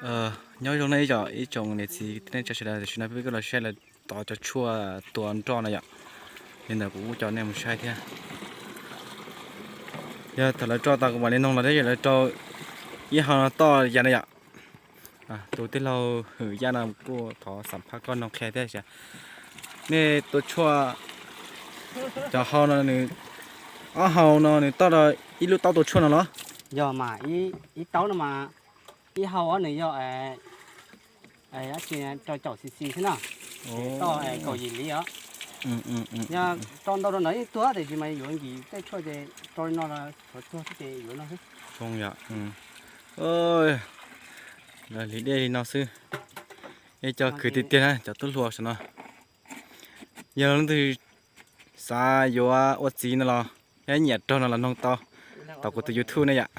Nyob zoo nej ib tsoom niam txiv tij neej tsa sawv daws, tam sim no peb kuj los saib lawv tov cov tshuaj tua nroj no yom. Li ntawd kuv kuj coj nej mus saib thiab. Yog thaum lawv rau tas kuv mam li noog los thiab, yog lawv rau ib hau no toj ya no yom. Tus tij laug Hwm Yaj no kuj thov xam phaj koj noog qhia thiab. Nej tua tshuaj cov hau no nws, ob hau no nws toj ib lub taub tua tshuaj no los? Yog mas, ib taub no mas ib hau nws yog rau caum xi xi xwb na, toj kaum yim li os. Yog rau ntau rau ntawd yeej tuag tiam sis mas yuav nkim tej tshuaj ces rau li no los tshuav tuag xwb ces yuav no xwb. Zoo yom. Los li dej li no xwb. Ib co khwv tiag tiag na cov tub hluas saum no. Yog leej twg xav yuav ua txiv no los, yog nyiam raug no los noog tau tom kuv tus YouTube ne yom.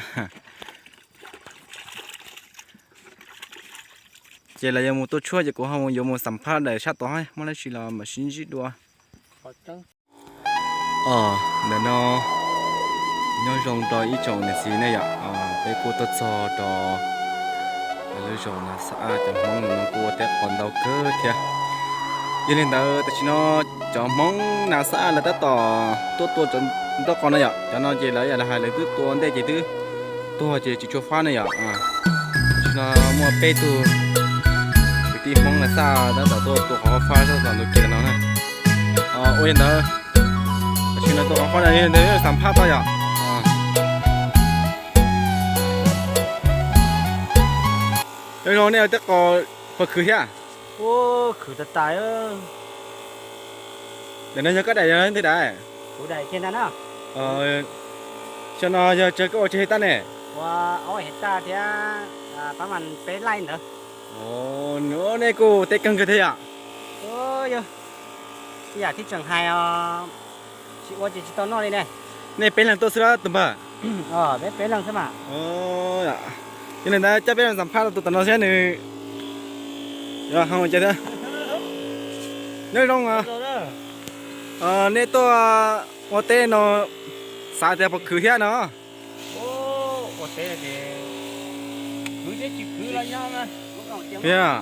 Ces lawv yuav mus tua tshuaj ces kuv ho yuav mus xam phaj daim sab tod, muaj dab tsi los mam sib ntsib dua. Ntawm no nyob zoo rau ib tsoom niam txiv nej yom, peb kuj tuaj txog rau lub zos Nas Xab Aj, cov Hmoob no kuj ua teb qos ntau kawg thiab. Yog li ntawd tam sim no cov Hmoob Nas Xab Aj lawv tab tom tuaj tua cov nroj qos no yom, cov no ces lawv yam li hais lawv twb tua ntej ces twb tuag ces tsis tshua fab ne yom. Tam sim no muaj peb tug kwv tij Hmoob Nas Xab Aj tab tom tuaj tua qos fab fab sab tom ntug kev no na. Ua li ntawd, tam sim no tua qos fab no li ntawd xam phaj tau yom. Nyob zoo, nej ua teb qos puas khwv thiab? Khwv tas tas. Ntawm no yog koj daim yog leej twg daim? Xyoo no yog tsawg koj ua tsawg hais taj ne? Ua ob hais taj thiab pab mas peb laij ntawd. Nej kuj teb kawg kawg thiab yom? Yog, ib yam thiab tseem hais os, tsis ua ces tsis tau noj li ne. Nej peb leeg tuaj xwb los tus npawg? Peb peb leeg xwb mas. Yog li ntawd coj peb mus xam phaj tus tom no saib nws ho ua cas thiab. Nyob zoo, nej tuaj ua teb no xav tias puas khwv thiab no? Yog,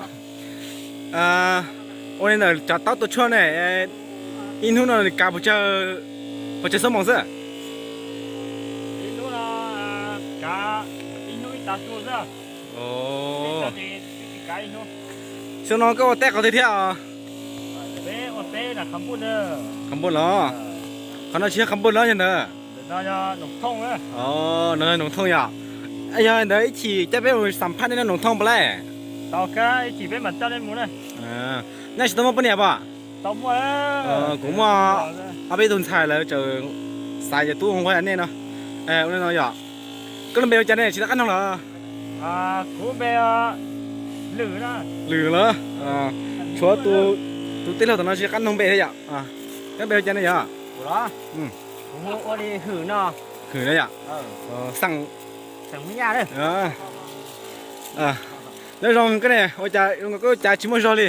ua li ntawm cov taub tua tshuaj ne, ib hnub no nws kav pes tsawg, pes tsawg xuab moos xwb? Xyoo no koj ua teb qos twg thiab os? Qhov npua los? Qhov no tsis yog qhov npua los yog ntawd. No Noom Thooj yom. Yog ntawd ib chim coj peb mus xam phaj nej no Noom Thooj puas laij? Nej tsis tau muaj poj niam pom? Kuv muaj ob peb tug ntxhais lawv tseem xav yuav tub nquag nej no. Ua li no yom. Koj lub npe ua cas ne, tsis tau qab noog los? Lwm los? Tshuav tus tij laug tom no tsis qab noog npe thiab yom. Koj npe ua cas ne yom? Hwm no yom. Xeem, nyob zoo koj ne, ua cas zoo nkaus koj lub cav tsis muaj zog li?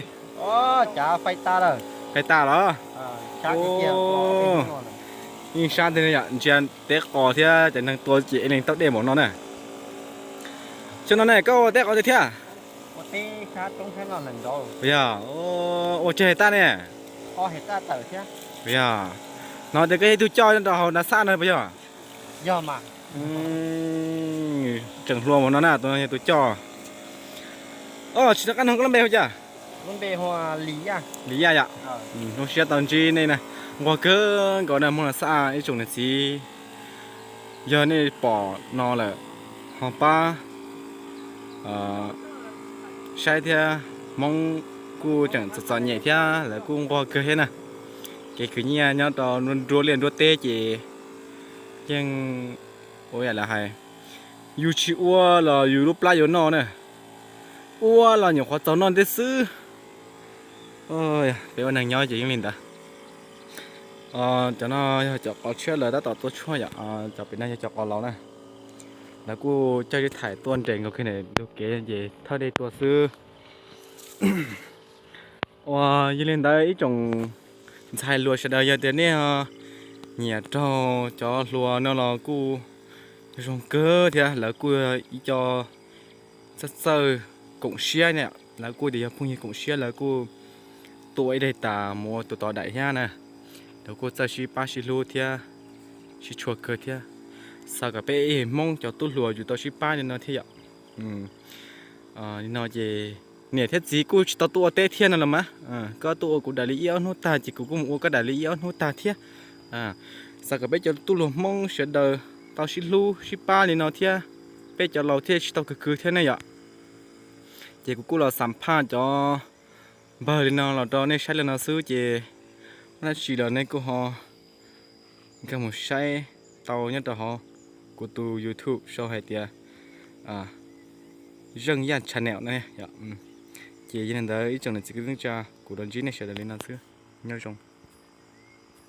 Fais tas los? Yeej sab tiag yom, ntsia teb qos thiab cov neeg tua ces ib leeg taug dej npaum no na. Xyoo no ne koj ua teb qos twg thiab? Yog, ua tsawg hais taj ne? Yog, hnov tias koj yog ib tug coj nyob rau hauv Nas Xab no puas yog? Tseem hluas npaum no na, tus no yog tus coj. Tsis tau qab noog koj lub npe hu cas? Li Yaj yom. Zoo siab tau ntsib nej na, nquag kawg nkaus na Hmoob Nas Xab Aj ib tsoom niam txiv. Yog nej pom no lawm ho pab saib thiab, Hmoob kuj tseem txom txom nyem thiab lawv kuj nquag kawg thiab na. Kev khwv nyiaj nyob rau nruab liaj nruab teb ces yeej ua yam lawv hais, yus tsis ua los yus lub plab yuav noj na, ua los nyuam qhuav txaus noj thiab xwb. Peb ua neeg nyob ces yeej li ntawd. Cov no yog cov qos tshiab lawv tab tom tua tshuaj yom, cov pem no yog cov qos laus na. Lawv kuj coj ib thaim tuaj nres nkaus kiag ntug kev ces thawb dej tua xwb. Uas yog li ntawd ib tsoom ntxhais hluas sawv daws, yog tias nej nyiam raug cov hluas no los kuj zoo kawg thiab, lawv kuj ib co txawj txawj koom siab na, lawv kuj tias yog phooj ywg koom siab, lawv kuj tuaj ua ib daim tas mus ua tus tod daim thiab na. Lawv kuj txawj sib pab sib hlub thiab, sib tshua kawg thiab. Xav kom peb ib Hmoob cov tub hluas yus tau sib pab li no thiab yom. Li no ces niam thiab txiv kuj tsis tau tuaj ua teb thiab no los mas, koj tuaj ua kuv daim li ib ob hnub tag ces kuv kuj mus ua koj daim li ib ob hnub tag thiab. Xav kom peb cov tub hluas Hmoob sawv daws tau sib hlub sib pab li no thiab, peb cov laus thiaj tsis tau khwv khwv thiab ne yom. Ces kuv kuj los xam phaj cov npawg li no los rau nej saib li no xwb ces muaj dab tsi los nej kuj ho nkag mus saib tau nyob rau hauv kuv tus YouTube sau hais tias Zeej Yaj Channel na. Ces yog li ntawd ib tsoom niam txiv kwv tij neej tsa, kuv los ntsib nej sawv daws li no xwb. Nyob zoo.